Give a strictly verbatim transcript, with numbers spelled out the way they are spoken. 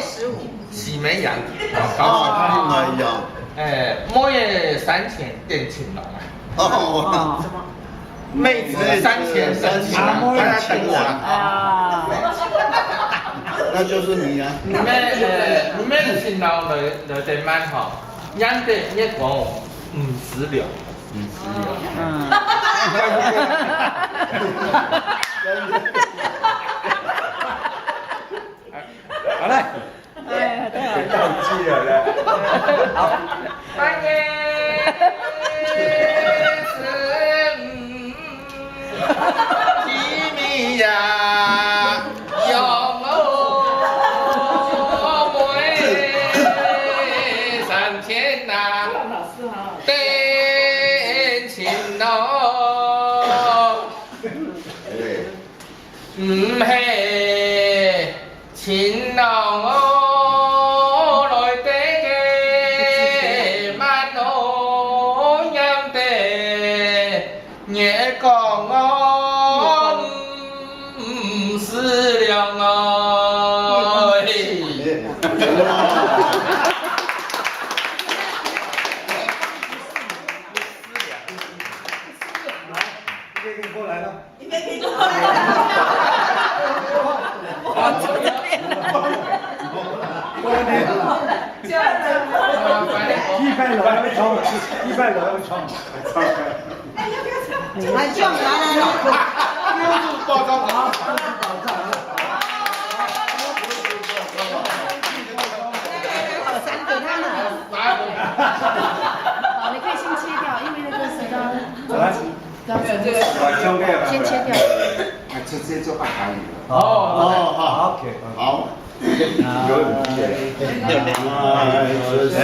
十五。喜眉羊，哦，高兴。喜眉羊。哎，妹仔三千点青龙啊。哦，什么？妹子三千点青龙，啊，大家等我啊。啊。那就是你啊。你们，呃，你们青龙来，来得慢吼，让得月光五十两。五十两。嗯。好嘞。 哎，对啊。忘记了嘞。好。半夜十五，提米呀，有我妹三千呐，点青龙。 毋係青龍哦，來得个慢哦，讓得月光哦，五十兩哦。嘿。過來了。 一百樓要衝，一百樓要衝。來，來，來，來。好，你可以先切掉，因為那個是剛剛 不要這樣子，先切掉。啊，這，這做愛台語的。哦，哦，好。OK，好。有問題耶。哎，